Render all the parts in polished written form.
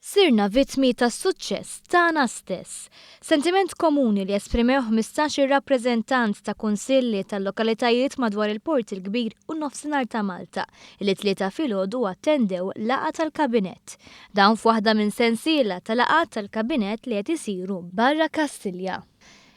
Sirna vittmi tas-suċċess tagħna stess. Sentiment komuni li esprimew 15-il rappreżentant ta' kunsilli tal-lokalitajiet madwar il-Port il-Kbir u n-Nofsinhar ta' Malta li t-Tlieta filgħodu attendew laqgħa tal-Kabinett. Dan f'waħda minn sensiela ta' laqgħat tal-Kabinett li qed isiru barra Kastilja.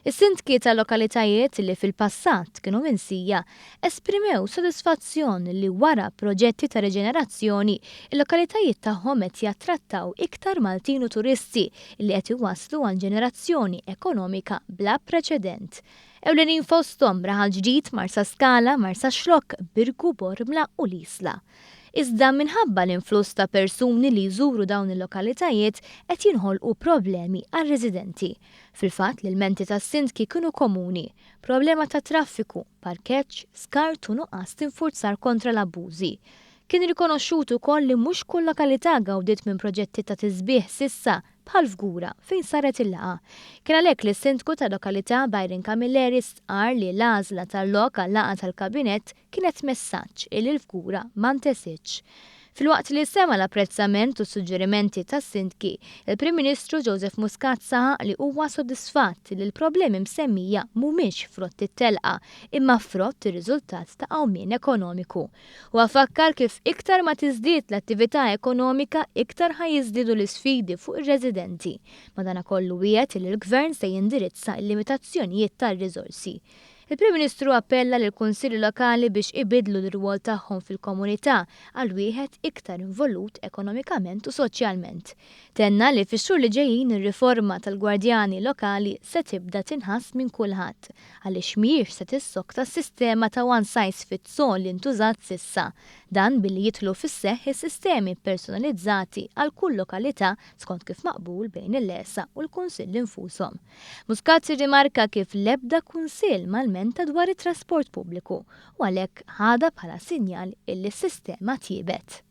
Is-sindki ta' lokalitajiet li fil-passat kienu minsija esprimew sodisfazzjon li wara proġetti ta' riġenerazzjoni, il-lokalitajiet tagħhom qed jattrattaw iktar Maltin u turisti li qed iwasslu għal ġenerazzjoni ekonomika bla preċedent. Ewlenin fosthom Raħal Ġdid, Marsaskala, Marsaxlokk, Birgu, Bormla u l-Isla. Iżda minħabba l-influss ta' persuni li jżuru dawn il-lokalitajiet qed jinħolqu problemi għar-residenti. Fil-fatt, l-ilmenti tas-sindki kienu komuni, problema ta' traffiku, parkeġġ, skart u nuqqas t'infurzar kontra l-abbużi. Kien rikonoxxut ukoll li mhux kull lokalità gawdiet minn proġetti ta' tisbiħ s'issa bħal Fgura fejn saret il-laqgħa. Kien għalhekk li s-Sindku tal-lokalità Byron Camilleri stqarr li l-għażla tal-lok għal-laqgħa tal-Kabinett kienet messaġġ illi l-Fgura ma ntesitx. Filwaqt li sema' l-apprezzament u s-suġġerimenti tas-sindki, il-Prim Ministru Joseph Muscat saħaq li huwa sodisfatt li l-problemi msemmija mhumiex frott it-telqa imma frott ir-riżultat ta' qawmien ekonomiku. Huwa fakkar kif iktar ma tiżdied l-attività ekonomika iktar ħa jiżdiedu l-isfidi fuq ir-residenti. Madanakollu wiegħed li l-Gvern se jindirizza l-limitazzjonijiet tar-riżorsi. Il-Prim Ministru appella lill-Kunsilli Lokali biex ibiddlu l-irwol tagħhom fil-komunità għal wieħed iktar involut ekonomikament u soċjalment. Tenna li fix-xhur li ġejjin ir-riforma tal-gwardjani lokali se tibda tinħass minn kulħadd għaliex mhijiex se tissokta s-sistema ta' one size fits all li ntużat s'issa. Dan billi jidħlu fis-seħħ is-sistemi personalizzati għal kull lokalità skont kif maqbul bejn il-LESA u l-Kunsilli nfushom. Muscat irrimarka kif l-ebda kunsill ma lmenta dwar it-trasport pubbliku u għalhekk ħadha bħala sinjal illi s-sistema tjiebet.